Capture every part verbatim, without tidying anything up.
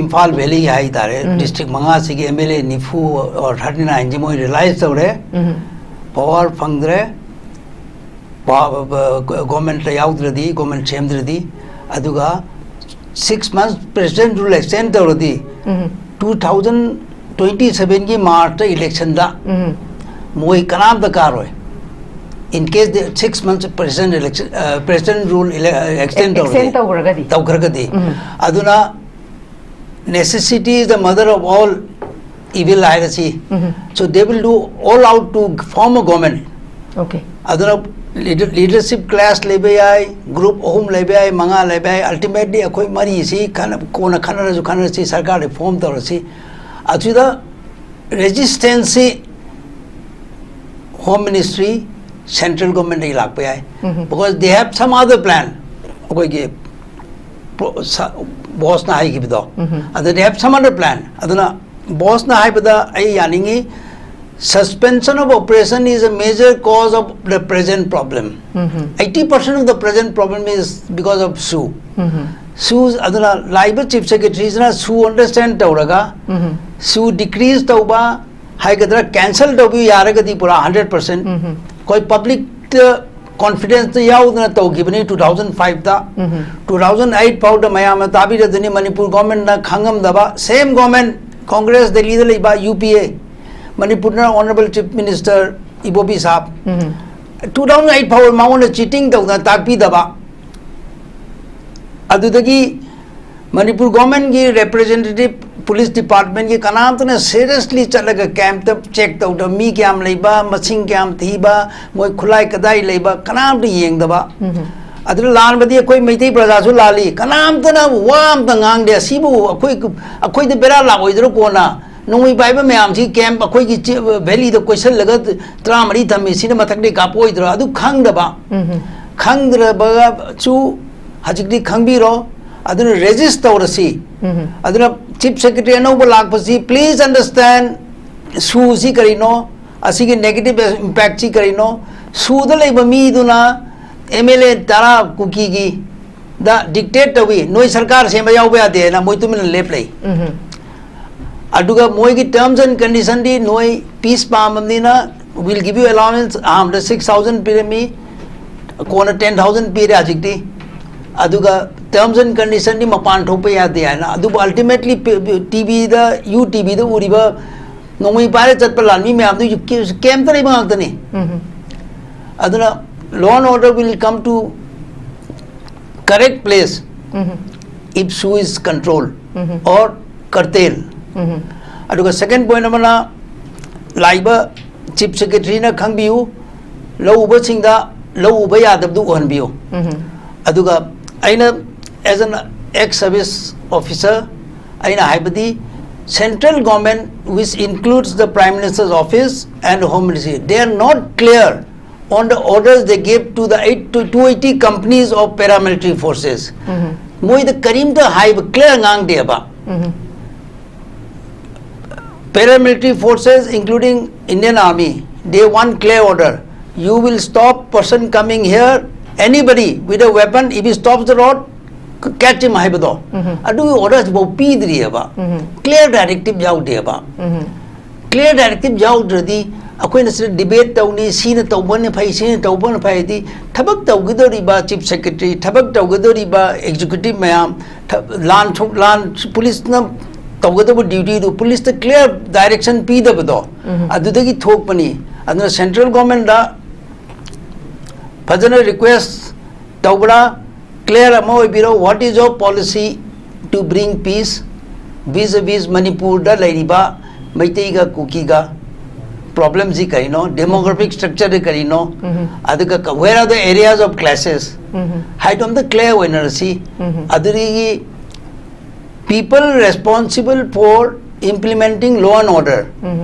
Imphal valley ꯍꯥꯏꯇꯥꯔꯦ, ꯎꯝ꯫ District ꯃꯉꯥꯁꯤꯒꯤ M L A ꯅꯤꯐꯨ or thirty nine ꯁꯤ ꯃꯣꯏ ꯔꯤꯌꯦꯂꯥꯏꯖ ꯇꯧꯔꯦ, ꯎꯝ꯫ ꯄꯋꯥꯔ ꯐꯪꯗ꯭ꯔꯦ, ꯒꯣꯔꯃꯦꯟꯇ ꯌꯥꯎꯗ꯭ꯔꯗꯤ, ꯒꯣꯔꯃꯦꯟ ꯁꯦꯝꯗ꯭ꯔꯗꯤ, ꯑꯗꯨꯒ six months president rule extend ꯇꯧꯔꯗꯤ, ꯎꯝ꯫ Two thousand twenty seven ꯒꯤ ꯃꯥꯔꯆꯇ ꯏꯂꯦꯛꯁꯟꯗ ꯎꯝ꯫ ꯃꯣꯏ ꯀꯅꯥꯝꯇ ꯀꯥꯔꯣꯏ꯫ In case the six months president election, uh, president rule ele-, uh, extend extend ꯇꯧꯔꯗꯤ, ꯇꯧꯈ꯭ꯔꯒꯗꯤ꯫ ꯇꯧꯈ꯭ꯔꯒꯗꯤ꯫ ꯎꯝ꯫ ꯑꯗꯨꯅ necessity is the mother of all evil ꯍꯥꯏꯔꯁꯤ꯫ Um. So they will do all out to form a government. Okay. ꯑꯗꯨꯅ leadership class ꯂꯩꯕ ꯌꯥꯏ, group ꯑꯍꯨꯝ ꯂꯩꯕ ꯌꯥꯏ, ꯃꯉꯥ ꯂꯩꯕ ꯌꯥꯏ, ꯑꯜꯇꯤꯃꯦꯠꯂꯤ ꯑꯩꯈꯣꯏ ꯃꯔꯤꯁꯤ ꯈꯟꯅ-, ꯀꯣꯟꯅ ꯈꯟꯅꯔꯁꯨ ꯈꯟꯅꯔꯁꯤ, ꯁꯔꯀꯥꯔ ꯔꯤꯐꯣꯔꯝ ꯇꯧꯔꯁꯤ꯫ ꯑꯗꯨꯗ ꯔꯦꯖꯤꯁꯇꯦꯟꯁꯁꯤ ꯍꯣꯝ ꯃꯤꯅꯤꯁꯇ꯭ꯔꯤ, ꯁꯦꯟꯇ꯭ꯔꯦꯜ ꯒꯣꯔꯃꯦꯟꯗꯒꯤ ꯂꯥꯛꯄ ꯌꯥꯏ꯫ ꯎꯝ꯫ Because they have some other plan. ꯑꯩꯈꯣꯏꯒꯤ ꯕꯣꯁꯅ ꯍꯥꯏꯈꯤꯕꯗꯣ, ꯎꯝ꯫ ꯑꯗꯨ they have some other plan. ꯑꯗꯨꯅ ꯕꯣꯁꯅ ꯍꯥꯏꯕꯗ ꯑꯩ ꯌꯥꯅꯤꯡꯉꯤ, suspension of operation is a major cause of the present problem. Um. Eighty percent of the present problem is because of SoO. Um. SoO, ꯑꯗꯨꯅ ꯂꯥꯛꯏꯕ ꯆꯤꯐ ꯁꯦꯀ꯭ꯔꯦꯇꯔꯤꯁꯤꯅ SoO ꯑꯟꯗꯔꯁ꯭ꯇꯦꯟ ꯇꯧꯔꯒ, ꯎꯝ꯫ SoO ꯗꯤꯀ꯭ꯔꯤꯖ ꯇꯧꯕ ꯍꯥꯏꯒꯗ꯭ꯔꯥ, ꯀꯦꯟꯁꯦꯜ ꯇꯧꯕꯤꯌꯨ ꯌꯥꯔꯒꯗꯤ ꯄꯨꯔꯥ ꯍꯟꯗ꯭ꯔꯦꯠ ꯄꯔꯁꯦꯟ꯫ ꯎꯝ꯫ ꯑꯩꯈꯣꯏ ꯄꯕ꯭ꯂꯤꯛꯇ ꯀꯣꯟꯐꯤꯗꯦꯟꯁꯇ ꯌꯥꯎꯗꯅ ꯇꯧꯈꯤꯕꯅꯤ two thousand five ꯇ꯫ ꯎꯝ꯫ Two thousand eight ꯐꯥꯎꯗ ꯃꯌꯥꯝꯅ ꯇꯥꯕꯤꯔꯗꯨꯅꯤ, ꯃꯅꯤꯄꯨꯔ ꯒꯣꯔꯃꯦꯟꯅ ꯈꯪꯉꯝꯗꯕ, ꯁꯦꯝ ꯒꯣꯔꯃꯦꯟ, ꯀꯣꯡꯒ꯭ꯔꯦꯁ ꯗꯦꯜꯂꯤꯗ ꯂꯩꯕ, ꯌꯨ ꯄꯤ ꯑꯦ, ꯃꯅꯤꯄꯨꯔꯅ ꯑꯣꯅꯔꯦꯕꯜ ꯆꯤꯐ ꯃꯤꯅꯤꯁꯇꯔ ꯏꯕꯣꯕꯤ ꯁꯥꯍꯕ, ꯎꯝ꯫ Two thousand eight ꯐꯥꯎꯕ ꯃꯉꯣꯟꯗ ꯆꯤꯇꯤꯡ ꯇꯧꯗꯅ ꯇꯥꯛꯄꯤꯗꯕ꯫ ꯑꯗꯨꯗꯒꯤ ꯃꯅꯤꯄꯨꯔ ꯒꯣꯔꯃꯦꯟꯒꯤ ꯔꯦꯄ꯭ꯔꯖꯦꯟꯇꯦꯇꯤꯚ, ꯄꯨꯂꯤꯁ ꯗꯤꯄꯥꯔꯠꯃꯦꯟꯒꯤ ꯀꯅꯥꯝꯇꯅ ꯁꯦꯔꯤꯌꯁꯂꯤ ꯆꯠꯂꯒ ꯀꯦꯝꯞꯇ ꯆꯦꯛ ꯇꯧꯗꯕ, ꯃꯤ ꯀꯌꯥꯝ ꯂꯩꯕ, ꯃꯁꯤꯡ ꯀꯌꯥꯝ ꯊꯤꯕ, ꯃꯣꯏ ꯈꯨꯠꯂꯥꯏ ꯀꯗꯥꯏ ꯂꯩꯕ, ꯀꯅꯥꯝꯇ ꯌꯦꯡꯗꯕ꯫ ꯎꯝ꯫ ꯑꯗꯨꯅ ꯂꯥꯟꯕꯗꯤ ꯑꯩꯈꯣꯏ ꯃꯩꯇꯩ ꯄ꯭ꯔꯖꯥꯁꯨ ꯂꯥꯜꯂꯤ, ꯀꯅꯥꯝꯇꯅ ꯋꯥ ꯑꯝꯇ ꯉꯥꯡꯗꯦ꯫ ꯑꯁꯤꯕꯨ ꯑꯩꯈꯣꯏ, ꯑꯩꯈꯣꯏꯗ ꯕꯦꯔꯥ ꯂꯥꯛꯑꯣꯏꯗ꯭ꯔꯣ? ꯀꯣꯟꯅ ꯅꯣꯡꯃꯩ ꯄꯥꯏꯕ ꯃꯌꯥꯝꯁꯤ ꯀꯦꯝꯞ ꯑꯩꯈꯣꯏꯒꯤ ꯆꯤ-, ꯚꯦꯂꯤꯗ ꯀꯣꯏꯁꯤꯜꯂꯒ ꯇꯔꯥꯃꯔꯤ ꯊꯝꯃꯤ, ꯁꯤꯅ ꯃꯊꯛꯇꯒꯤ ꯀꯥꯞꯄꯛꯑꯣꯏꯗ꯭ꯔꯣ? ꯑꯗꯨ ꯈꯪꯗꯕ, ꯎꯝ꯫ ꯈꯪꯗ꯭ꯔꯕꯁꯨ ꯍꯧꯖꯤꯛꯇꯤ ꯈꯪꯕꯤꯔꯣ꯫ ꯑꯗꯨꯅ ꯔꯦꯖꯤꯁ ꯇꯧꯔꯁꯤ꯫ ꯎꯝ꯫ ꯑꯗꯨꯅ ꯆꯤꯐ ꯁꯦꯀ꯭ꯔꯦꯇꯔꯤ ꯑꯅꯧꯕ ꯂꯥꯛꯄꯁꯤ, please understand, SoO ꯁꯤ ꯀꯔꯤꯅꯣ, ꯑꯁꯤꯒꯤ ꯅꯦꯒꯦꯇꯤꯚ ꯏꯝꯄꯦꯛꯁꯤ ꯀꯔꯤꯅꯣ꯫ SoO ꯗ ꯂꯩꯕ ꯃꯤꯗꯨꯅ ꯑꯦꯝ ꯑꯦꯜ ꯑꯦ ꯇꯔꯥ ꯀꯨꯀꯤꯒꯤ, ꯗ ꯗꯤꯛꯇꯦꯠ ꯇꯧꯏ, ꯅꯣꯏ ꯁꯔꯀꯥꯔ ꯁꯦꯝꯕ ꯌꯥꯎꯕ ꯌꯥꯗꯦꯅ ꯃꯣꯏ ꯇꯨꯃꯤꯟꯅ ꯂꯦꯞ ꯂꯩ꯫ ꯑꯗꯨꯒ ꯃꯣꯏꯒꯤ terms and condition ꯗꯤ ꯅꯣꯏ peace ꯄꯥꯝꯃꯕꯅꯤꯅ will give you allowance, ꯑꯍꯥꯟꯕꯗ six thousand ꯄꯤꯔꯝꯃꯤ, ꯀꯣꯟꯅ ten thousand ꯄꯤꯔꯦ ꯍꯧꯖꯤꯛꯇꯤ꯫ ꯑꯗꯨꯒ terms and condition ꯗꯤ ꯃꯄꯥꯟ ꯊꯣꯛꯄ ꯌꯥꯗꯦ ꯍꯥꯏꯅ꯫ ꯑꯗꯨꯕꯨ ultimately T V ꯗ, U T V ꯗ ꯎꯔꯤꯕ ꯅꯣꯡꯃꯩ ꯄꯥꯏꯔ ꯆꯠꯄ ꯂꯥꯟꯃꯤ ꯃꯌꯥꯝꯗꯨ ꯀꯦꯝꯇ ꯂꯩꯕ ꯉꯥꯛꯇꯅꯤ꯫ ꯑꯗꯨꯅ law and order will come to correct place if SoO is controlled or curtail. ꯑꯗꯨꯒ second point ꯑꯃꯅ, ꯂꯥꯛꯏꯕ Chief Secretary ꯅ ꯈꯪꯕꯤꯌꯨ, ꯂꯧ ꯎꯕꯁꯤꯡꯗ ꯂꯧ ꯎꯕ ꯌꯥꯗꯕꯗꯨ ꯎꯍꯟꯕꯤꯌꯨ꯫ ꯑꯗꯨꯒ ꯑꯩꯅ, as an ex service officer, ꯑꯩꯅ ꯍꯥꯏꯕꯗꯤ, central government, which includes the Prime Minister's office and Home Ministry, they are not clear on the orders they gave to the eight, to two eighty companies of paramilitary forces. ꯃꯣꯏꯗ ꯀꯔꯤꯝꯇ ꯍꯥꯏꯕ, clear ꯉꯥꯡꯗꯦꯕ꯫ Paramilitary forces, including Indian Army, they want clear order. You will stop person coming here, anybody with a weapon, if he stops the road, catch him ꯍꯥꯏꯕꯗꯣ꯫ ꯑꯗꯨꯒꯤ order ꯁꯤꯐꯥꯎ ꯄꯤꯗ꯭ꯔꯤꯑꯕ꯫ Clear directive ꯌꯥꯎꯗꯦꯕ꯫ Clear directive ꯌꯥꯎꯗ꯭ꯔꯗꯤ ꯑꯩꯈꯣꯏꯅ ꯁꯤꯗ debate ꯇꯧꯅꯤ, ꯁꯤꯅ ꯇꯧꯕꯅ ꯐꯩ, ꯁꯤꯅ ꯇꯧꯕꯅ ꯐꯩ ꯍꯥꯏꯗꯤ, ꯊꯕꯛ ꯇꯧꯒꯗꯧꯔꯤꯕ Chief Secretary, ꯊꯕꯛ ꯇꯧꯒꯗꯧꯔꯤꯕ executive ꯃꯌꯥꯝ, ꯊ-, ꯂꯥꯟ ꯊꯣꯛ-, ꯂꯥꯟ, police ꯅ ꯇꯧꯒꯗꯧꯕ duty ꯗꯨ police ꯇ clear direction ꯄꯤꯗꯕꯗꯣ, ꯑꯗꯨꯗꯒꯤ ꯊꯣꯛꯄꯅꯤ꯫ ꯑꯗꯨꯅ central government ꯗ ꯐꯖꯅ request ꯇꯧꯕ꯭ꯔꯥ? Clear ꯑꯃ ꯑꯣꯏꯕꯤꯔꯣ, what is your policy to bring peace vis-a-vis ꯃꯅꯤꯄꯨꯔꯗ ꯂꯩꯔꯤꯕ ꯃꯩꯇꯩꯒ ꯀꯨꯀꯤꯒ problem ꯁꯤ ꯀꯔꯤꯅꯣ, demographic structure ꯗꯤ ꯀꯔꯤꯅꯣ, ꯑꯗꯨꯒ ꯀ-, where are the areas of clashes ꯍꯥꯏꯗꯣ ꯑꯝꯇ clear ꯑꯣꯏꯅꯔꯁꯤ꯫ ꯑꯗꯨꯗꯒꯤ people responsible for implementing law and order,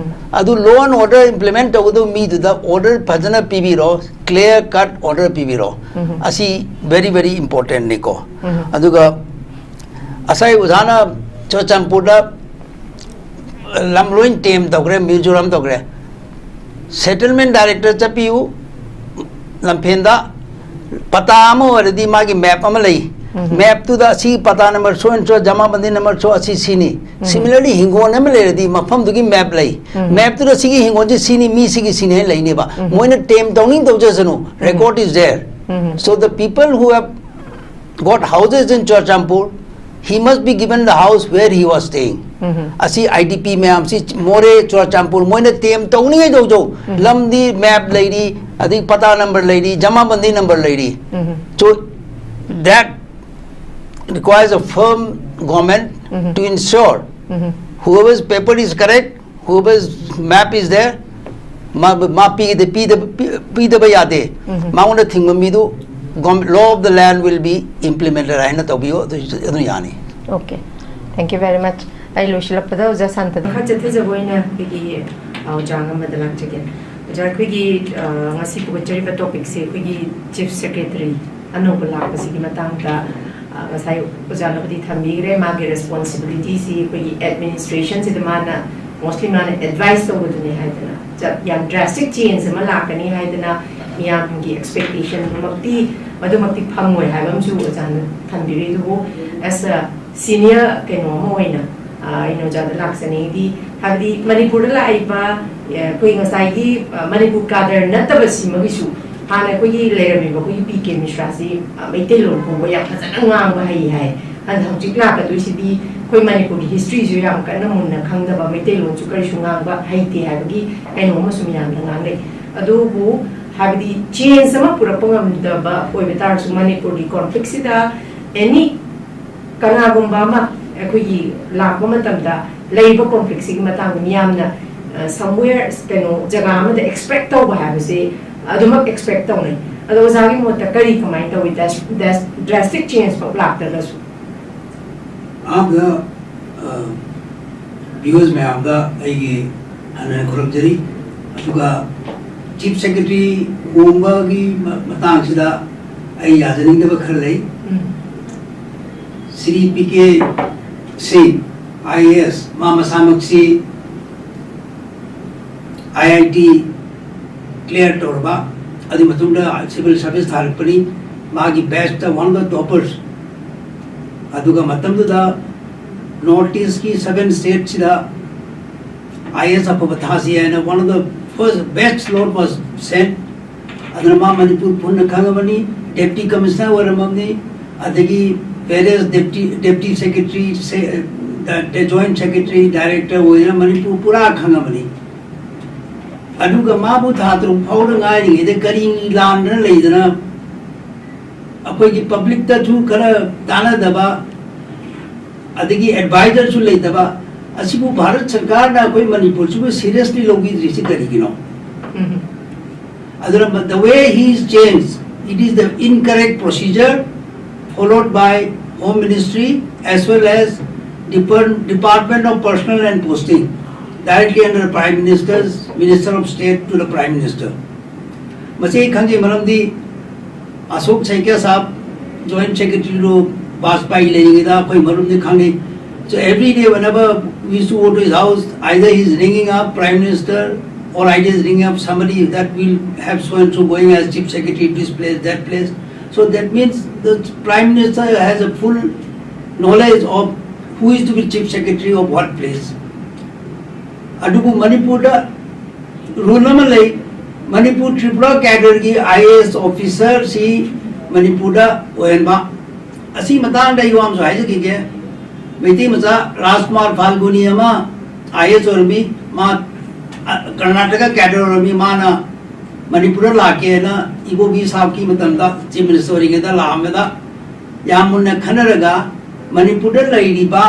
ꯑꯗꯨ law and order implement ꯇꯧꯒꯗꯕ ꯃꯤꯗꯨꯗ order ꯐꯖꯅ ꯄꯤꯕꯤꯔꯣ, clear cut order ꯄꯤꯕꯤꯔꯣ꯫ ꯑꯁꯤ very very important ꯅꯤꯀꯣ꯫ ꯑꯗꯨꯒ ꯉꯁꯥꯏ ꯑꯣꯖꯥꯅ ꯆꯨꯔꯆꯥꯟꯄꯨꯔꯗ ꯂꯝ ꯂꯣꯏ tame ꯇꯧꯈ꯭ꯔꯦ, ꯃꯤꯖꯣꯔꯥꯝ ꯇꯧꯈ꯭ꯔꯦ꯫ Settlement director ꯆꯠꯄꯤꯌꯨ ꯂꯝꯐꯦꯟꯗ, ꯄꯇꯥ ꯑꯃ ꯑꯣꯏꯔꯗꯤ ꯃꯥꯒꯤ map ꯑꯃ ꯂꯩ꯫ ꯃꯦꯞꯇꯨꯗ ꯑꯁꯤ ꯄꯇꯥ ꯅꯝꯕꯔ so and so, ꯖꯃꯥꯕꯟꯗꯤ ꯅꯝꯕꯔ so ꯑꯁꯤ ꯁꯤꯅꯤ꯫ Similarly, ꯍꯤꯡꯒꯣꯜ ꯑꯃ ꯂꯩꯔꯗꯤ ꯃꯐꯝꯗꯨꯒꯤ ꯃꯦꯞ ꯂꯩ꯫ ꯃꯦꯞꯇꯨꯗ ꯁꯤꯒꯤ ꯍꯤꯡꯒꯣꯜꯁꯤ ꯁꯤꯅꯤ, ꯃꯤ ꯁꯤꯒꯤ ꯁꯤꯅꯤ ꯍꯥꯏꯅ ꯂꯩꯅꯦꯕ꯫ ꯃꯣꯏꯅ ꯇꯦꯝ ꯇꯧꯅꯤꯡ ꯇꯧꯖꯁꯅꯨ, record is there. So the people who have got houses in Churachandpur, he must be given the house where he was staying. ꯑꯁꯤ ꯑꯥꯏ ꯗꯤ ꯄꯤ ꯃꯌꯥꯝꯁꯤ ꯃꯣꯔꯦ, ꯆꯨꯔꯥꯆꯥꯟꯄꯨꯔ, ꯃꯣꯏꯅ ꯇꯦꯝ ꯇꯧꯅꯤꯡꯉꯩ ꯇꯧꯖꯧ꯫ ꯂꯝꯗꯤ ꯃꯦꯞ ꯂꯩꯔꯤ, ꯑꯗꯩ ꯄꯇꯥ ꯅꯝꯕꯔ ꯂꯩꯔꯤ, ꯖꯃꯥꯕꯟꯗꯤ ꯅꯝꯕꯔ ꯂꯩꯔꯤ꯫ So that requires a firm government to ensure whoever's paper is correct, whoever's map is there, ꯃꯥ ꯃꯥ ꯄꯤꯗ ꯄꯤꯗꯕ ꯄꯤ- ꯄꯤꯗꯕ ꯌꯥꯗꯦ꯫ ꯃꯉꯣꯟꯗ ꯊꯤꯡꯕ ꯃꯤꯗꯨ, law of the land will be implemented ꯍꯥꯏꯅ ꯇꯧꯕꯤꯌꯨ, ꯑꯗꯨ ꯑꯗꯨ ꯌꯥꯅꯤ꯫ Okay, thank you very much. ꯑꯩ ꯂꯣꯏꯁꯤꯜꯂꯛꯄꯗ ꯑꯣꯖꯥ ꯁꯥꯟꯇꯅ꯫ ꯃꯈꯥ ꯆꯠꯊꯖꯕ ꯑꯣꯏꯅ ꯑꯩꯈꯣꯏꯒꯤ ꯑ, ꯑꯣꯖꯥ ꯑꯃꯗ ꯂꯥꯛꯆꯒꯦ꯫ ꯑꯣꯖꯥ, ꯑꯩꯈꯣꯏꯒꯤ ꯑ, ꯉꯁꯤ ꯄꯨꯒꯠꯆꯔꯤꯕ ꯇꯣꯄꯤꯛꯁꯦ ꯑꯩꯈꯣꯏꯒꯤ ꯆꯤꯐ ꯁꯦꯀ꯭ꯔꯦꯇꯔꯤ ꯑꯅꯧꯕ ꯂꯥꯛꯄꯁꯤꯒꯤ ꯃꯇꯥꯡꯗ ꯑ, ꯉꯁꯥꯏ ꯑꯣꯖꯥꯅꯕꯨꯗꯤ ꯊꯝꯕꯤꯈ꯭ꯔꯦ꯫ ꯃꯥꯒꯤ ꯔꯦꯁꯄꯣꯟꯁꯤꯕꯤꯂꯤꯇꯤꯁꯤ ꯑꯩꯈꯣꯏꯒꯤ ꯑꯦꯗꯃꯤꯅꯤꯁꯇ꯭ꯔꯦꯁꯟꯁꯤꯗ ꯃꯥꯅ ꯃꯣꯁꯂꯤ ꯃꯥꯅ ꯑꯦꯗꯚꯥꯏꯁ ꯇꯧꯕꯗꯨꯅꯤ ꯍꯥꯏꯗꯅ, ꯆ- ꯌꯥꯝ ꯗ꯭ꯔꯥꯁꯇꯤꯛ ꯆꯦꯟꯖ ꯑꯃ ꯂꯥꯛꯀꯅꯤ ꯍꯥꯏꯗꯅ ꯃꯤꯌꯥꯝꯒꯤ ꯑꯦꯛꯁꯄꯦꯛꯇꯦꯁꯟꯗꯨꯃꯛꯇꯤ, ꯃꯗꯨꯃꯛꯇꯤ ꯐꯪꯉꯣꯏ ꯍꯥꯏꯕ ꯑꯃꯁꯨ ꯑꯣꯖꯥꯅ ꯊꯝꯕꯤꯔꯤ꯫ ꯑꯗꯨꯕꯨ ꯑꯦꯁ ꯑ ꯁꯤꯅꯤꯌꯔ ꯀꯩꯅꯣ ꯑꯃ ꯑꯣꯏꯅ ꯑ, ꯑꯩꯅ ꯑꯣꯖꯥꯗ ꯂꯥꯛꯆꯅꯤꯡꯉꯤꯗꯤ, ꯍꯥꯏꯕꯗꯤ ꯃꯅꯤꯄꯨꯔꯗ ꯂꯥꯛꯏꯕ ꯑ, ꯑꯩꯈꯣꯏ ꯉꯁꯥꯏꯒꯤ ꯑ, ꯃꯅꯤꯄꯨꯔ ꯀꯥꯗꯔ ꯅꯠꯇꯕꯁꯤꯃꯒꯤꯁꯨ ꯍꯥꯟꯅ ꯑꯩꯈꯣꯏꯒꯤ ꯂꯩꯔꯝꯃꯤꯕ ꯑꯩꯈꯣꯏꯒꯤ ꯄꯤ ꯀꯦ ꯃꯤꯁ꯭ꯔꯥꯁꯤ ꯑ, ꯃꯩꯇꯩꯂꯣꯟ ꯐꯥꯎꯕ ꯌꯥꯝ ꯐꯖꯅ ꯉꯥꯡꯕ ꯍꯩ ꯍꯥꯏ꯫ ꯑꯗ ꯍꯧꯖꯤꯛ ꯂꯥꯛꯀꯗꯣꯏꯁꯤꯗꯤ ꯑꯩꯈꯣꯏ ꯃꯅꯤꯄꯨꯔꯒꯤ ꯍꯤꯁꯇ꯭ꯔꯤꯁꯨ ꯌꯥꯝ ꯀꯟꯅ ꯃꯨꯟꯅ ꯈꯪꯗꯕ, ꯃꯩꯇꯩꯂꯣꯟꯁꯨ ꯀꯔꯤꯁꯨ ꯉꯥꯡꯕ ꯍꯩꯇꯦ ꯍꯥꯏꯕꯒꯤ ꯀꯩꯅꯣ ꯑꯃꯁꯨ ꯃꯌꯥꯝꯅ ꯉꯥꯡꯅꯩ꯫ ꯑꯗꯨꯕꯨ ꯍꯥꯏꯕꯗꯤ ꯆꯦꯟꯖ ꯑꯃ ꯄꯨꯔꯛꯄ ꯉꯝꯗꯕ ꯑꯣꯏꯕ ꯇꯥꯔꯁꯨ ꯃꯅꯤꯄꯨꯔꯒꯤ ꯀꯣꯟꯐ꯭ꯂꯤꯛꯁꯤꯗ ꯑꯦꯅꯤ ꯀꯅꯥꯒꯨꯝꯕ ꯑꯃ ꯑꯩꯈꯣꯏꯒꯤ ꯂꯥꯛꯄ ꯃꯇꯝꯗ ꯂꯩꯔꯤꯕ ꯀꯣꯟꯐ꯭ꯂꯤꯛꯁꯤꯒꯤ ꯃꯇꯥꯡꯗ ꯃꯤꯌꯥꯝꯅ ꯁꯝꯋꯦꯌꯔ ꯀꯩꯅꯣ ꯖꯒꯥ ꯑꯃꯗ ꯑꯦꯛꯁꯄꯦꯛ ꯇꯧꯕ ꯍꯥꯏꯕꯁꯦ ꯑꯗꯨꯃꯛ ꯑꯦꯛꯁꯄꯦꯛ ꯇꯧꯅꯩ꯫ ꯑꯗꯣ ꯑꯣꯖꯥꯒꯤ ꯃꯣꯠꯇ ꯀꯔꯤ ꯀꯃꯥꯏꯅ ꯇꯧꯏ? ꯗ꯭ꯔꯥꯁꯇꯤꯛ ꯆꯦꯟꯖ ꯐꯥꯎ ꯂꯥꯛꯇ꯭ꯔꯒꯁꯨ꯫ ꯑꯍꯥꯟꯕꯗ ꯚ꯭ꯌꯨꯋꯔꯁ ꯃꯌꯥꯝꯗ ꯑꯩꯒꯤ ꯍꯟꯅ ꯈꯨꯔꯨꯝꯖꯔꯤ꯫ ꯑꯗꯨꯒ ꯆꯤꯐ ꯁꯦꯀ꯭ꯔꯦꯇꯔꯤ ꯍꯣꯡꯕꯒꯤ ꯃ- ꯃꯇꯥꯡꯁꯤꯗ ꯑꯩ ꯌꯥꯖꯅꯤꯡꯗꯕ ꯈꯔ ꯂꯩ꯫ ꯁ꯭ꯔꯤ ꯄꯤ ꯀꯦ ꯁꯤꯡ, ꯑꯥꯏ ꯑꯦ ꯑꯦꯁ, ꯃꯥ ꯃꯁꯥꯃꯛꯁꯤ ꯑꯥꯏ ꯑꯥꯏ ꯇꯤ ꯀ꯭ꯂꯤꯌꯥꯔ ꯇꯧꯔꯕ, ꯑꯗꯨꯒꯤ ꯃꯇꯨꯡꯗ ꯁꯤꯚꯤꯜ ꯁꯥꯔꯚꯤꯁ ꯊꯥꯔꯛꯄꯅꯤ꯫ ꯃꯥꯒꯤ best one of the toppers ꯑꯗꯨꯒ ꯃꯇꯝꯗꯨꯗ North East ꯀꯤ seven state ꯁꯤꯗ I A S ꯑꯐꯕ ꯊꯥꯁꯤ ꯍꯥꯏꯅ one of the first batch lot was sent. ꯑꯗꯨꯅ ꯃꯥ ꯃꯅꯤꯄꯨꯔ ꯄꯨꯟꯅ ꯈꯪꯉꯕꯅꯤ, deputy commissioner ꯑꯣꯏꯔꯝꯃꯕꯅꯤ, ꯑꯗꯒꯤ various deputy, deputy secretary, joint secretary, director ꯑꯣꯏꯗꯅ ꯃꯅꯤꯄꯨꯔ ꯄꯨꯔꯥ ꯈꯪꯉꯕꯅꯤ꯫ ꯑꯗꯨꯒ ꯃꯥꯕꯨ ꯊꯥ ꯇꯔꯨꯛ ꯐꯥꯎꯗ ꯉꯥꯏꯔꯤꯉꯩꯗ ꯀꯔꯤ ꯂꯥꯟꯗꯅ ꯂꯩꯗꯅ ꯑꯩꯈꯣꯏꯒꯤ ꯄꯕ꯭ꯂꯤꯛꯇꯁꯨ ꯈꯔ ꯇꯥꯟꯅꯗꯕ, ꯑꯗꯒꯤ ꯑꯦꯗꯚꯥꯏꯖꯔꯁꯨ ꯂꯩꯇꯕ, ꯑꯁꯤꯕꯨ ꯚꯥꯔꯠ ꯁꯔꯀꯥꯔꯅ ꯑꯩꯈꯣꯏ ꯃꯅꯤꯄꯨꯔꯁꯤꯕꯨ ꯁꯤꯔꯤꯌꯁꯂꯤ ꯂꯧꯕꯤꯗ꯭ꯔꯤꯁꯤ ꯀꯔꯤꯒꯤꯅꯣ? ꯑꯗꯨꯅ the way he is changed, it is the incorrect procedure followed by Home Ministry as well as Depart- Department of Personnel and Posting, directly under the Prime Minister's Minister of State to the Prime Minister. ꯃꯁꯤ ꯑꯩ ꯈꯪꯖꯩ, ꯃꯔꯝꯗꯤ ꯑꯁꯣꯛ ꯁꯩꯀ꯭ꯌꯥ ꯁꯥꯍꯕ joint secretary ꯗꯣ ꯕꯥꯖꯄꯥꯏ ꯂꯩꯔꯤꯉꯩꯗ ꯑꯩꯈꯣꯏ ꯃꯔꯨꯞꯅꯤ ꯈꯪꯅꯩ. So every day whenever we used to go to his house, either he is ringing up Prime Minister or either he is ringing up somebody that will have so and so going as chief secretary this place, that place. So that means the Prime Minister has a full knowledge of who is to be chief secretary of what place. ꯑꯗꯨꯕꯨ ꯃꯅꯤꯄꯨꯔꯗ rule ꯑꯃ ꯂꯩ, Manipur Tripura cadre ꯒꯤ I A S officer ꯁꯤ ꯃꯅꯤꯄꯨꯔꯗ ꯑꯣꯏꯍꯟꯕ꯫ ꯑꯁꯤ ꯃꯇꯥꯡꯗ ꯑꯩ ꯋꯥ ꯑꯃꯁꯨ ꯍꯥꯏꯖꯈꯤꯒꯦ꯫ ꯃꯩꯇꯩ ꯃꯆꯥ ꯔꯥꯖꯀꯨꯃꯥꯔ ꯐꯥꯜꯒꯨꯅꯤ ꯑꯃ I A S ꯑꯣꯏꯔꯝꯃꯤ, ꯃꯥ, ꯑ, ꯀꯔꯅꯥꯇꯀꯥ cadre ꯑꯣꯏꯔꯝꯃꯤ, ꯃꯥꯅ ꯃꯅꯤꯄꯨꯔꯗ ꯂꯥꯛꯀꯦꯅ ꯏꯕꯣꯕꯤ ꯁꯥꯍꯕꯀꯤ ꯃꯇꯝꯗ chief minister ꯑꯣꯏꯔꯤꯉꯩꯗ ꯂꯥꯛꯑꯝꯕꯗ ꯌꯥꯝ ꯃꯨꯟꯅ ꯈꯟꯅꯔꯒ ꯃꯅꯤꯄꯨꯔꯗ ꯂꯩꯔꯤꯕ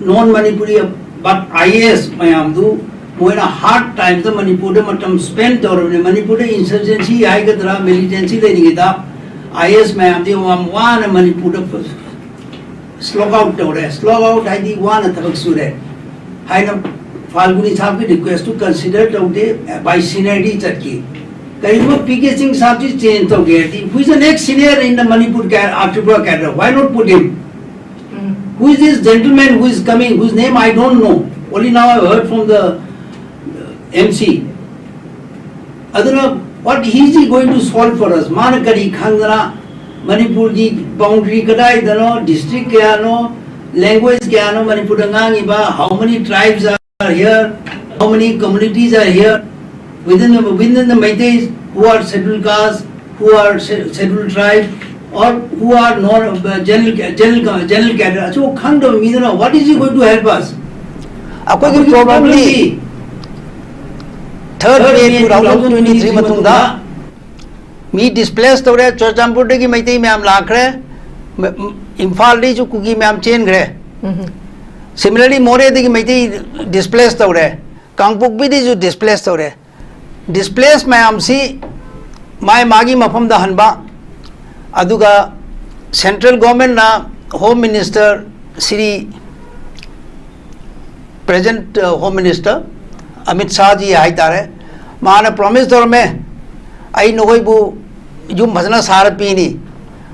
non Manipuri but I A S ꯃꯌꯥꯝꯗꯨ ꯃꯣꯏꯅ hard time ꯗ ꯃꯅꯤꯄꯨꯔꯗ ꯃꯇꯝ spend ꯇꯧꯔꯕꯅꯤ꯫ ꯃꯅꯤꯄꯨꯔꯗ insurgency ꯍꯥꯏꯒꯗ꯭ꯔꯥ, militancy ꯂꯩꯔꯤꯉꯩꯗ I A S ꯃꯌꯥꯝꯗꯤ ꯌꯥꯝ ꯋꯥꯅ ꯃꯅꯤꯄꯨꯔꯗ slog out ꯇꯧꯔꯦ꯫ Slog out ꯍꯥꯏꯗꯤ ꯋꯥꯅ ꯊꯕꯛ ꯁꯨꯔꯦ ꯍꯥꯏꯅ ꯐꯥꯜꯒꯨꯅꯤ ꯁꯥꯍꯕꯀꯤ request ꯇꯨ consider ꯇꯧꯗꯦ, by seniority ꯆꯠꯈꯤ꯫ ꯀꯔꯤꯒꯨꯝꯕ P K Singh ꯁꯥꯍꯕꯁꯤ change ꯇꯧꯒꯦ ꯍꯥꯏꯔꯗꯤ, who is the next senior in the Manipur ca- uh, Tripura cadre? Why not put him? Who is this gentleman who is coming, whose name I don't know? Only now I heard from the M C. ꯑꯗꯨꯅ what is he going to solve for us? ꯃꯥꯅ ꯀꯔꯤ ꯈꯪꯗꯅ ꯃꯅꯤꯄꯨꯔꯒꯤ boundary ꯀꯗꯥꯏꯗꯅꯣ, district ꯀꯌꯥꯅꯣ, language ꯀꯌꯥꯅꯣ ꯃꯅꯤꯄꯨꯔꯗ ꯉꯥꯡꯉꯤꯕ, how many tribes are here, how many communities are here within the, within the Meiteis who are scheduled caste, who are sche- scheduled tribe, or who are non uh, general general general cadre? ꯑꯁꯨ ꯈꯪꯗꯕ ꯃꯤꯗꯨꯅ what is he going to help us? ꯑꯩꯈꯣꯏꯒꯤ ꯄ꯭ꯔꯣꯕ꯭ꯂꯦꯝꯗꯤ thirty May two thousand twenty three ꯃꯇꯨꯡꯗ ꯃꯤ displace ꯇꯧꯔꯦ꯫ ꯆꯨꯔꯆꯥꯟꯄꯨꯔꯗꯒꯤ ꯃꯩꯇꯩ ꯃꯌꯥꯝ ꯂꯥꯛꯈ꯭ꯔꯦ꯫ ꯃ- ꯏꯝꯐꯥꯜꯗꯒꯤꯁꯨ ꯀꯨꯀꯤ ꯃꯌꯥꯝ ꯆꯦꯟꯈ꯭ꯔꯦ꯫ ꯁꯤꯃꯤꯂꯔꯂꯤ ꯃꯣꯔꯦꯗꯒꯤ ꯃꯩꯇꯩ ꯗꯤꯁꯄ꯭ꯂꯦꯁ ꯇꯧꯔꯦ꯫ ꯀꯥꯡꯄꯣꯛꯄꯤꯗꯒꯤꯁꯨ ꯗꯤꯁꯄ꯭ꯂꯦꯁ ꯇꯧꯔꯦ꯫ ꯗꯤꯁꯄ꯭ꯂꯦꯁ ꯃꯌꯥꯝꯁꯤ ꯃꯥꯏ ꯃꯥꯒꯤ ꯃꯐꯝꯗ ꯍꯟꯕ, ꯑꯗꯨꯒ ꯁꯦꯟꯇ꯭ꯔꯦꯜ ꯒꯣꯔꯃꯦꯟꯅ home minister Shri present home minister Amit Shah ji ꯍꯥꯏꯇꯥꯔꯦ, ꯃꯥꯅ ꯄ꯭ꯔꯣꯃꯤꯁ ꯇꯧꯔꯝꯃꯦ, "ꯑꯩ ꯅꯈꯣꯏꯕꯨ ꯌꯨꯝ ꯐꯖꯅ ꯁꯥꯔ ꯄꯤꯅꯤ"꯫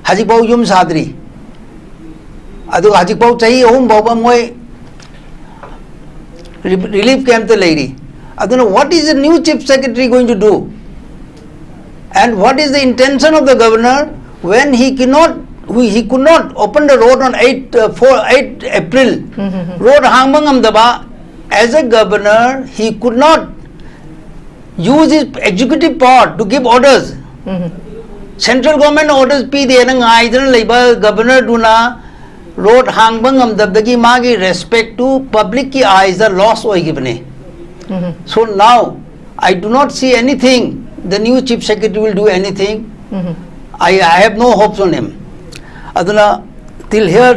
ꯍꯧꯖꯤꯛꯐꯥꯎ ꯌꯨꯝ ꯁꯥꯗ꯭ꯔꯤ꯫ ꯑꯗꯨꯒ ꯍꯧꯖꯤꯛꯐꯥꯎ ꯆꯍꯤ ꯑꯍꯨꯝ ꯐꯥꯎꯕ ꯃꯣꯏ ꯔꯤ- ꯔꯤꯂꯤꯐ ꯀꯦꯝꯞꯇ ꯂꯩꯔꯤ꯫ ꯑꯗꯨꯅ what is the new chief secretary going to do? And what is the intention of the governor when he cannot, he, he could not open the road on eight, uh, four, eight April? Road ꯍꯥꯡꯕ ꯉꯝꯗꯕ, as a governor, he could not use his executive power to give orders. Central government orders ꯄꯤꯗꯦꯅ ꯉꯥꯏꯗꯅ ꯂꯩꯕ ꯒꯕꯔꯅꯔꯗꯨꯅ road ꯍꯥꯡꯕ ꯉꯝꯗꯕꯗꯒꯤ ꯃꯥꯒꯤ respect to public ꯀꯤ eyes the loss ꯑꯣꯏꯈꯤꯕꯅꯤ꯫ So now I do not see anything, the new chief secretary will do anything. I, I have no hopes on him. ꯑꯗꯨꯅ till here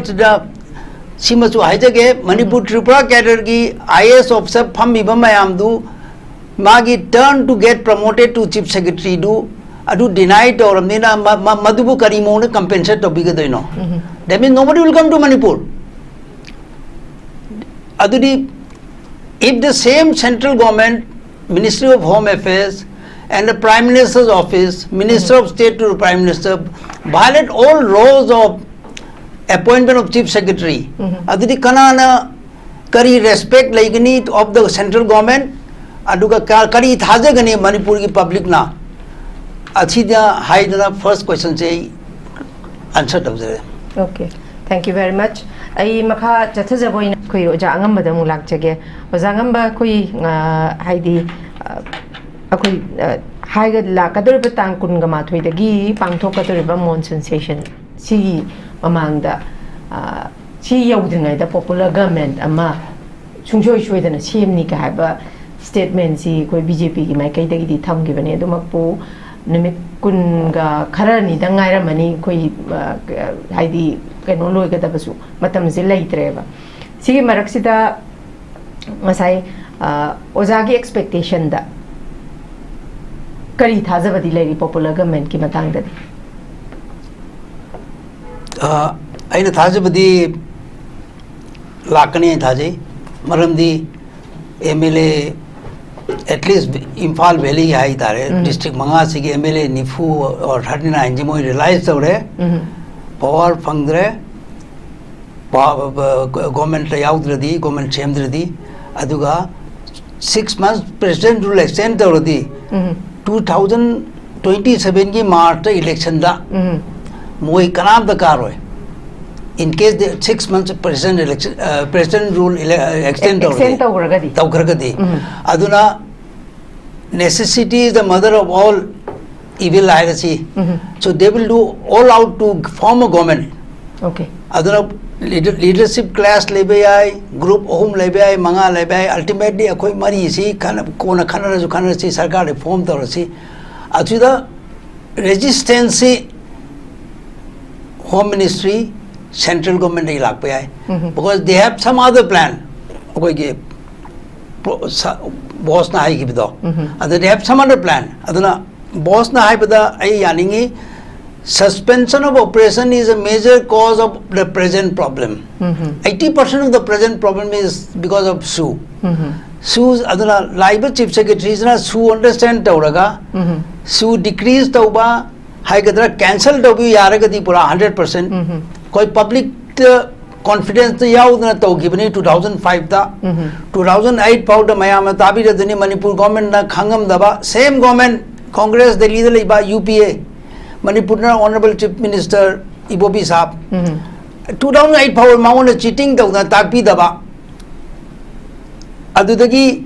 ꯁꯤꯃꯁꯨ ꯍꯥꯏꯖꯒꯦ, ꯃꯅꯤꯄꯨꯔ ꯇ꯭ꯔꯤꯄꯨꯔꯥ ꯀꯦꯗꯔꯒꯤ I A S officer ꯐꯝꯃꯤꯕ ꯃꯌꯥꯝꯗꯨ ꯃꯥꯒꯤ turn to get promoted to chief secretary ꯗꯨ ꯑꯗꯨ deny ꯇꯧꯔꯕꯅꯤꯅ ꯃ- ꯃ- ꯃꯗꯨꯕꯨ ꯀꯔꯤ ꯃꯑꯣꯡꯗ compensate ꯇꯧꯕꯤꯒꯗꯣꯏꯅꯣ? That means nobody will come to Manipur. ꯑꯗꯨꯗꯤ if the same central government, Ministry of Home Affairs and the Prime Minister's Office, Minister of State to the Prime Minister, violate all laws of appointment of chief secretary, ꯑꯗꯨꯗꯤ ꯀꯅꯥꯅ ꯀꯔꯤ respect ꯂꯩꯒꯅꯤ of the central government? ꯑꯗꯨꯒ ꯀ- ꯀꯔꯤ ꯊꯥꯖꯒꯅꯤ ꯃꯅꯤꯄꯨꯔꯒꯤ public ꯅ? ꯑꯁꯤꯗ ꯍꯥꯏꯗꯅ first question ꯁꯦ ꯑꯩ answer ꯇꯧꯖꯔꯦ꯫ Okay, thank you very much. ꯑꯩ ꯃꯈꯥ ꯆꯠꯊꯖꯕ ꯑꯣꯏꯅ ꯑꯩꯈꯣꯏ ꯑꯣꯖꯥ ꯑꯉꯝꯕꯗ ꯑꯃꯨꯛ ꯂꯥꯛꯆꯒꯦ꯫ ꯑꯣꯖꯥ ꯑꯉꯝꯕ, ꯑꯩꯈꯣꯏ, ꯑ, ꯍꯥꯏꯗꯤ, ꯑ, ꯑꯩꯈꯣꯏ, ꯑ, ꯍꯥꯏꯒ-, ꯂꯥꯛꯀꯗꯧꯔꯤꯕ ꯇꯥꯡ ꯀꯨꯟꯒ ꯃꯥꯊꯣꯏꯗꯒꯤ ꯄꯥꯡꯊꯣꯛꯀꯗꯧꯔꯤꯕ ꯃꯣꯟꯁꯨꯟ ꯁꯦꯁꯟ ꯁꯤꯒꯤ ꯃꯃꯥꯡꯗ, ꯑ, ꯁꯤ ꯌꯧꯗ꯭ꯔꯤꯉꯩꯗ popular government ꯑꯃ ꯁꯨꯡꯁꯣꯏ ꯁꯣꯏꯗꯅ ꯁꯦꯝꯅꯤꯒ ꯍꯥꯏꯕ statement ꯁꯤ ꯑꯩꯈꯣꯏ B J P ꯒꯤ ꯃꯥꯏꯀꯩꯗꯒꯤꯗꯤ ꯊꯝꯈꯤꯕꯅꯤ꯫ ꯑꯗꯨꯃꯛꯄꯨ ꯅꯨꯃꯤꯠ ꯀꯨꯟꯒ ꯈꯔꯅꯤꯗꯪ ꯉꯥꯏꯔꯝꯃꯅꯤ ꯑꯩꯈꯣꯏ, ꯑ, ꯍꯥꯏꯗꯤ ꯀꯩꯅꯣ ꯂꯣꯏꯒꯗꯕꯁꯨ ꯃꯇꯝꯁꯦ ꯂꯩꯇ꯭ꯔꯦꯕ꯫ ꯁꯤꯒꯤ ꯃꯔꯛꯁꯤꯗ ꯉꯁꯥꯏ, ꯑ, ꯑꯣꯖꯥꯒꯤ expectation ꯗ ꯀꯔꯤ ꯊꯥꯖꯕꯗꯤ ꯂꯩꯔꯤ popular government ꯀꯤ ꯃꯇꯥꯡꯗꯗꯤ? ꯑ, ꯑꯩꯅ ꯊꯥꯖꯕꯗꯤ ꯂꯥꯛꯀꯅꯤ ꯍꯥꯏꯅ ꯊꯥꯖꯩ꯫ ꯃꯔꯝꯗꯤ M L A, at least Imphal valley ꯍꯥꯏ ꯇꯥꯔꯦ, district ꯃꯉꯥꯁꯤꯒꯤ M L A ꯅꯤꯐꯨ or thirty nine ꯁꯤ ꯃꯣꯏ realize ꯇꯧꯔꯦ, power ꯐꯪꯗ꯭ꯔꯦ, government ꯇ ꯌꯥꯎꯗ꯭ꯔꯗꯤ, government ꯁꯦꯝꯗ꯭ꯔꯗꯤ꯫ ꯑꯗꯨꯒ six months president rule extend ꯇꯧꯔꯗꯤ, two thousand twenty seven ꯒꯤ March ꯇ election ꯗ ꯃꯣꯏ ꯀꯅꯥꯝꯇ ꯀꯥꯔꯣꯏ꯫ In case the six months president election, uh, president rule ele-, uh, extend Extend ꯇꯧꯔꯗꯤ, ꯇꯧꯈ꯭ꯔꯒꯗꯤ꯫ ꯇꯧꯈ꯭ꯔꯒꯗꯤ꯫ ꯑꯗꯨꯅ necessity is the mother of all evil ꯍꯥꯏꯔꯁꯤ꯫ So they will do all out to form a government. Okay. ꯑꯗꯨꯅ leader-, leadership clash ꯂꯩꯕ ꯌꯥꯏ, group ꯑꯍꯨꯝ ꯂꯩꯕ ꯌꯥꯏ, ꯃꯉꯥ ꯂꯩꯕ ꯌꯥꯏ, ultimately ꯑꯩꯈꯣꯏ ꯃꯔꯤꯁꯤ ꯈꯟꯅ-, ꯀꯣꯟꯅ ꯈꯟꯅꯔꯁꯨ ꯈꯟꯅꯔꯁꯤ, ꯁꯔꯀꯥꯔꯗꯤ form ꯇꯧꯔꯁꯤ꯫ ꯑꯗꯨꯗ resistance ꯁꯤ Home Ministry, central government ꯗꯒꯤ ꯂꯥꯛꯄ ꯌꯥꯏ꯫ Because they have some other plan. ꯑꯩꯈꯣꯏꯒꯤ ꯕꯣꯁꯅ ꯍꯥꯏꯈꯤꯕꯗꯣ, ꯑꯗꯨ they have some other plan. ꯑꯗꯨꯅ ꯕꯣꯁꯅ ꯍꯥꯏꯕꯗ ꯑꯩ ꯌꯥꯅꯤꯡꯉꯤ, suspension of operation is a major cause of the present problem. Eighty percent of the present problem is because of SoO. SoO, ꯑꯗꯨꯅ ꯂꯥꯛꯏꯕ chief secretary ꯁꯤꯅ SoO understand ꯇꯧꯔꯒ SoO decrease ꯇꯧꯕ ꯍꯥꯏꯒꯗ꯭ꯔꯥ, cancel ꯇꯧꯕꯤꯌꯨ ꯌꯥꯔꯒꯗꯤ ꯄꯨꯔꯥ hundred percent꯫ ꯑꯩꯈꯣꯏ public ꯇ confidence ꯇ ꯌꯥꯎꯗꯅ ꯇꯧꯈꯤꯕꯅꯤ two thousand five ꯇ꯫ Two thousand eight ꯐꯥꯎꯗ ꯃꯌꯥꯝꯅ ꯇꯥꯕꯤꯔꯗꯨꯅꯤ, ꯃꯅꯤꯄꯨꯔ government ꯅ ꯈꯪꯉꯝꯗꯕ, same government, Congress ꯗꯦꯜꯂꯤꯗ ꯂꯩꯕ UPA, ꯃꯅꯤꯄꯨꯔꯅ Honourable Chief Minister ꯏꯕꯣꯕꯤ ꯁꯥꯕ꯫ ꯎꯝ꯫ Two thousand eight ꯐꯥꯎꯕ ꯃꯉꯣꯟꯗ cheating ꯇꯧꯗꯅ ꯇꯥꯛꯄꯤꯗꯕ꯫ ꯑꯗꯨꯗꯒꯤ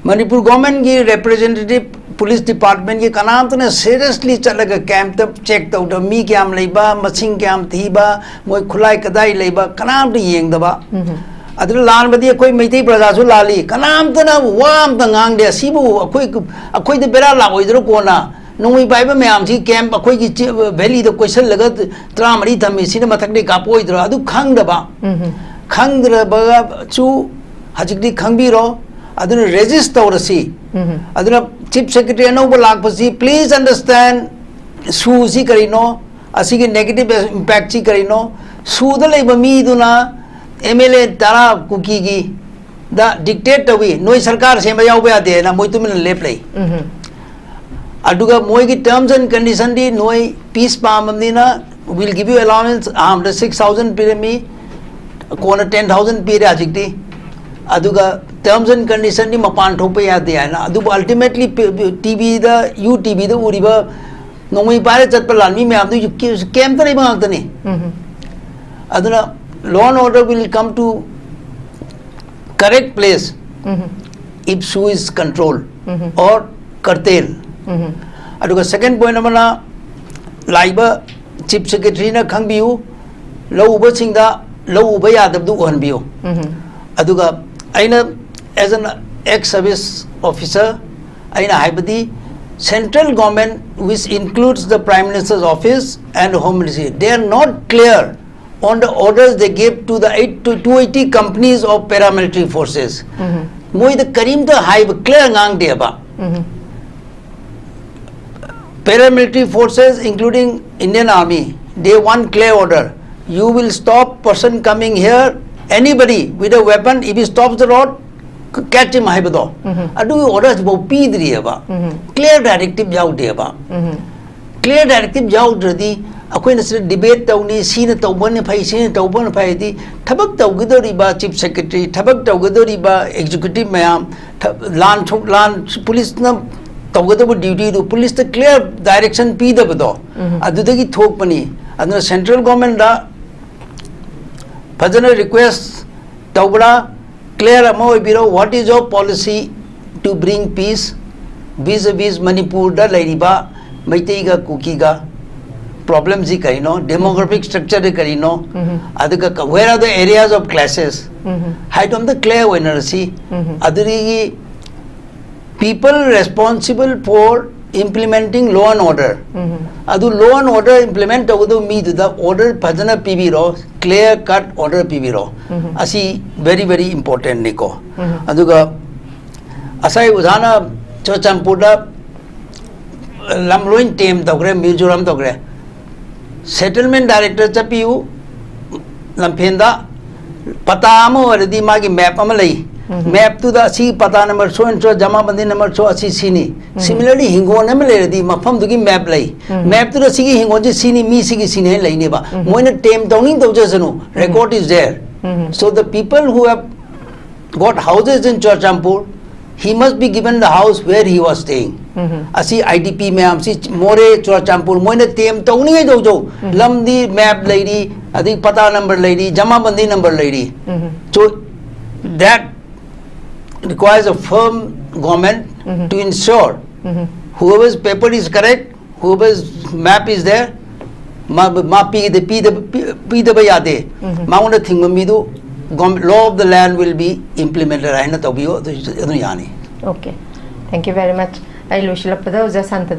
ꯃꯅꯤꯄꯨꯔ government ꯀꯤ representative police department ꯀꯤ ꯀꯅꯥꯝꯇꯅ seriously ꯆꯠꯂꯒ camp ꯇ check ꯇꯧꯗꯕ, ꯃꯤ ꯀꯌꯥꯝ ꯂꯩꯕ, ꯃꯁꯤꯡ ꯀꯌꯥꯝ ꯊꯤꯕ, ꯃꯣꯏ ꯈꯨꯠꯂꯥꯏ ꯀꯗꯥꯏ ꯂꯩꯕ, ꯀꯅꯥꯝꯇ ꯌꯦꯡꯗꯕ꯫ ꯎꯝ꯫ ꯑꯗꯨꯅ ꯂꯥꯟꯕꯗꯤ ꯑꯩꯈꯣꯏ ꯃꯩꯇꯩ ꯄ꯭ꯔꯖꯥꯁꯨ ꯂꯥꯜꯂꯤ, ꯀꯅꯥꯝꯇꯅ ꯋꯥ ꯑꯝꯇ ꯉꯥꯡꯗꯦ꯫ ꯑꯁꯤꯕꯨ ꯑꯩꯈꯣꯏ, ꯑꯩꯈꯣꯏꯗ ꯕꯦꯔꯥ ꯂꯥꯛꯑꯣꯏꯗ꯭ꯔꯣ ꯀꯣꯟꯅ? ꯅꯣꯡꯃꯩ ꯄꯥꯏꯕ ꯃꯌꯥꯝꯁꯤ camp ꯑꯩꯈꯣꯏꯒꯤ ꯆꯤ-, valley ꯗ ꯀꯣꯏꯁꯜꯂꯒ ꯇꯔꯥꯃꯔꯤ ꯊꯝꯃꯤ, ꯁꯤꯅ ꯃꯊꯛꯇꯒꯤ ꯀꯥꯞꯄꯛꯑꯣꯏꯗ꯭ꯔꯣ? ꯑꯗꯨ ꯈꯪꯗꯕ꯫ ꯎꯝ꯫ ꯈꯪꯗ꯭ꯔꯕꯁꯨ ꯍꯧꯖꯤꯛꯇꯤ ꯈꯪꯕꯤꯔꯣ꯫ ꯑꯗꯨꯅ resist ꯇꯧꯔꯁꯤ꯫ ꯎꯝ꯫ ꯑꯗꯨꯅ Chief Secretary ꯑꯅꯧꯕ ꯂꯥꯛꯄꯁꯤ, please understand, ꯁꯨꯁꯤ ꯀꯔꯤꯅꯣ, ꯑꯁꯤꯒꯤ negative impact ꯁꯤ ꯀꯔꯤꯅꯣ, ꯁꯨꯗ ꯂꯩꯕ ꯃꯤꯗꯨꯅ M L A ꯇꯔꯥ ꯀꯨꯀꯤꯒꯤ ꯗ dictate ꯇꯧꯏ, "ꯅꯣꯏ ꯁꯔꯀꯥꯔ ꯁꯦꯝꯕ ꯌꯥꯎꯕ ꯌꯥꯗꯦ" ꯍꯥꯏꯅ ꯃꯣꯏ ꯇꯨꯃꯤꯟꯅ ꯂꯦꯞ ꯂꯩ꯫ ꯎꯝ꯫ ꯑꯗꯨꯒ ꯃꯣꯏꯒꯤ terms and condition ꯗꯤ, "ꯅꯣꯏ peace ꯄꯥꯝꯃꯕꯅꯤꯅ we'll give you allowance", ꯑꯍꯥꯟꯕꯗ six thousand ꯄꯤꯔꯝꯃꯤ, ꯀꯣꯟꯅ ten thousand ꯄꯤꯔꯦ ꯍꯧꯖꯤꯛꯇꯤ꯫ ꯑꯗꯨꯒ terms and condition ꯗꯤ ꯃꯄꯥꯟ ꯊꯣꯛꯄ ꯌꯥꯗꯦ ꯍꯥꯏꯅ꯫ ꯑꯗꯨꯕꯨ ultimately T V ꯗ, U T V ꯗ ꯎꯔꯤꯕ ꯅꯣꯡꯃꯩ ꯄꯥꯏꯔ ꯆꯠꯄ ꯂꯥꯟꯃꯤ ꯃꯌꯥꯝꯗꯨ ꯀꯦ-, camp ꯇ ꯂꯩꯕ ꯉꯥꯛꯇꯅꯤ꯫ ꯎꯝ꯫ ꯑꯗꯨꯅ law and order will come to correct place um. if SoO is controlled um. or curtail꯫ ꯎꯝ꯫ ꯑꯗꯨꯒ second point ꯑꯃꯅ, ꯂꯥꯛꯏꯕ Chief Secretary ꯅ ꯈꯪꯕꯤꯌꯨ, ꯂꯧ ꯎꯕꯁꯤꯡꯗ ꯂꯧ ꯎꯕ ꯌꯥꯗꯕꯗꯨ ꯎꯍꯟꯕꯤꯌꯨ꯫ ꯎꯝ꯫ ꯑꯗꯨꯒ ꯑꯩꯅ, as an ex service officer, ꯑꯩꯅ ꯍꯥꯏꯕꯗꯤ, central government, which includes the Prime Minister's office and Home Ministry, they are not clear on the orders they gave to the eight to two eighty companies of paramilitary forces꯫ ꯎꯝ꯫ ꯃꯣꯏꯗ ꯀꯔꯤꯝꯇ ꯍꯥꯏꯕ, clear ꯉꯥꯡꯗꯦꯕ꯫ Um. Paramilitary forces, including Indian Army, they want clear order. "You will stop person coming here, anybody with a weapon, if he stops the road, catch him" ꯍꯥꯏꯕꯗꯣ, ꯎꯝ꯫ ꯑꯗꯨꯒꯤ order ꯁꯤꯐꯥꯎ ꯄꯤꯗ꯭ꯔꯤꯑꯕ꯫ ꯎꯝ꯫ Clear directive ꯌꯥꯎꯗꯦꯕ꯫ ꯎꯝ꯫ Clear directive ꯌꯥꯎꯗ꯭ꯔꯗꯤ ꯑꯩꯈꯣꯏꯅ ꯁꯤꯗ debate ꯇꯧꯅꯤ, ꯁꯤꯅ ꯇꯧꯕꯅ ꯐꯩ, ꯁꯤꯅ ꯇꯧꯕꯅ ꯐꯩ ꯍꯥꯏꯗꯤ, ꯊꯕꯛ ꯇꯧꯒꯗꯧꯔꯤꯕ Chief Secretary, ꯊꯕꯛ ꯇꯧꯒꯗꯧꯔꯤꯕ executive ꯃꯌꯥꯝ, ꯊ-, ꯂꯥꯟ ꯊꯣꯛ-, ꯂꯥꯟ, police ꯅ ꯇꯧꯒꯗꯕ ꯗ꯭ꯌꯨꯇꯤꯗꯨ ꯄꯨꯂꯤꯁꯇ ꯀ꯭ꯂꯤꯌꯥꯔ ꯗꯥꯏꯔꯦꯛꯁꯟ ꯄꯤꯗꯕꯗꯣ, ꯑꯗꯨꯗꯒꯤ ꯊꯣꯛꯄꯅꯤ꯫ ꯑꯗꯨꯅ ꯁꯦꯟꯇ꯭ꯔꯦꯜ ꯒꯣꯔꯃꯦꯟꯗ ꯐꯖꯅ ꯔꯤꯀ꯭ꯋꯦꯁ ꯇꯧꯕ꯭ꯔꯥ? ꯀ꯭ꯂꯤꯌꯥꯔ ꯑꯃ ꯑꯣꯏꯕꯤꯔꯣ, what is your policy to bring peace vis-a-vis ꯃꯅꯤꯄꯨꯔꯗ ꯂꯩꯔꯤꯕ ꯃꯩꯇꯩꯒ ꯀꯨꯀꯤꯒ ꯄ꯭ꯔꯣꯕ꯭ꯂꯦꯝꯁꯤ ꯀꯔꯤꯅꯣ, ꯗꯦꯃꯣꯒ꯭ꯔꯥꯐꯤꯛ ꯁ꯭ꯇ꯭ꯔꯛꯆꯔꯗꯤ ꯀꯔꯤꯅꯣ, ꯑꯗꯨꯒ where are the areas of clashes ꯍꯥꯏꯗꯣ ꯑꯝꯇ ꯀ꯭ꯂꯤꯌꯥꯔ ꯑꯣꯏꯅꯔꯁꯤ꯫ ꯑꯗꯨꯗꯒꯤ people responsible for implementing law and order, ꯑꯗꯨ law and order implement ꯇꯧꯒꯗꯕ ꯃꯤꯗꯨꯗ ꯑꯣꯔꯗꯔ ꯐꯖꯅ ꯄꯤꯕꯤꯔꯣ, ꯀ꯭ꯂꯤꯌꯥꯔ ꯀꯠ ꯑꯣꯔꯗꯔ ꯄꯤꯕꯤꯔꯣ꯫ ꯑꯁꯤ very very important ꯅꯤꯀꯣ꯫ ꯑꯗꯨꯒ ꯉꯁꯥꯏ ꯑꯣꯖꯥꯅ ꯆꯨꯔꯆꯥꯟꯄꯨꯔꯗ ꯂꯝ ꯂꯣꯏ ꯇꯦꯝ ꯇꯧꯈ꯭ꯔꯦ, ꯃꯤꯖꯣꯔꯥꯝ ꯇꯧꯈ꯭ꯔꯦ꯫ ꯁꯦꯇꯜꯃꯦꯟ ꯗꯥꯏꯔꯦꯛꯇꯔ ꯆꯠꯄꯤꯌꯨ ꯂꯝꯐꯦꯟꯗ꯫ ꯄꯇꯥ ꯑꯃ ꯑꯣꯏꯔꯗꯤ ꯃꯥꯒꯤ ꯃꯦꯞ ꯑꯃ ꯂꯩ꯫ ꯃꯦꯞꯇꯨꯗ ꯑꯁꯤ ꯄꯇꯥ ꯅꯝꯕꯔ so and so, ꯖꯃꯥꯕꯟꯗꯤ ꯅꯝꯕꯔ so ꯑꯁꯤ ꯁꯤꯅꯤ꯫ ꯁꯤꯃꯤꯂꯔꯂꯤ ꯍꯤꯡꯒꯣꯜ ꯑꯃ ꯂꯩꯔꯗꯤ ꯃꯐꯝꯗꯨꯒꯤ ꯃꯦꯞ ꯂꯩ꯫ ꯃꯦꯞꯇꯨꯗ ꯁꯤꯒꯤ ꯍꯤꯡꯒꯣꯜꯁꯤ ꯁꯤꯅꯤ, ꯃꯤ ꯁꯤꯒꯤ ꯁꯤꯅꯤ ꯍꯥꯏꯅ ꯂꯩꯅꯦꯕ꯫ ꯃꯣꯏꯅ ꯇꯦꯝ ꯇꯧꯅꯤꯡ ꯇꯧꯖꯁꯅꯨ, record is there. So the people who have got houses in Churachandpur, he must be given the house where he was staying. ꯑꯁꯤ ꯑꯥꯏ ꯗꯤ ꯄꯤ ꯃꯌꯥꯝꯁꯤ ꯃꯣꯔꯦ, ꯆꯨꯔꯆꯥꯟꯄꯨꯔ, ꯃꯣꯏꯅ ꯇꯦꯝ ꯇꯧꯅꯤꯡꯉꯩ ꯇꯧꯖꯧ꯫ ꯂꯝꯗꯤ ꯃꯦꯞ ꯂꯩꯔꯤ, ꯑꯗꯩ ꯄꯇꯥ ꯅꯝꯕꯔ ꯂꯩꯔꯤ, ꯖꯃꯥꯕꯟꯗꯤ ꯅꯝꯕꯔ ꯂꯩꯔꯤ꯫ So that requires a firm government to ensure whoever's paper is correct, whoever's map is there, ꯃꯥ ꯃꯥ ꯄꯤꯗ ꯄꯤꯗꯕ ꯄꯤ- ꯄꯤꯗꯕ ꯌꯥꯗꯦ꯫ ꯃꯉꯣꯟꯗ ꯊꯤꯡꯕ ꯃꯤꯗꯨ, law of the land will be implemented ꯍꯥꯏꯅ ꯇꯧꯕꯤꯌꯨ, ꯑꯗꯨ ꯑꯗꯨ ꯌꯥꯅꯤ꯫ Okay, thank you very much. ꯑꯩ ꯂꯣꯏꯁꯤꯜꯂꯛꯄꯗ ꯑꯣꯖꯥ ꯁꯥꯟꯇ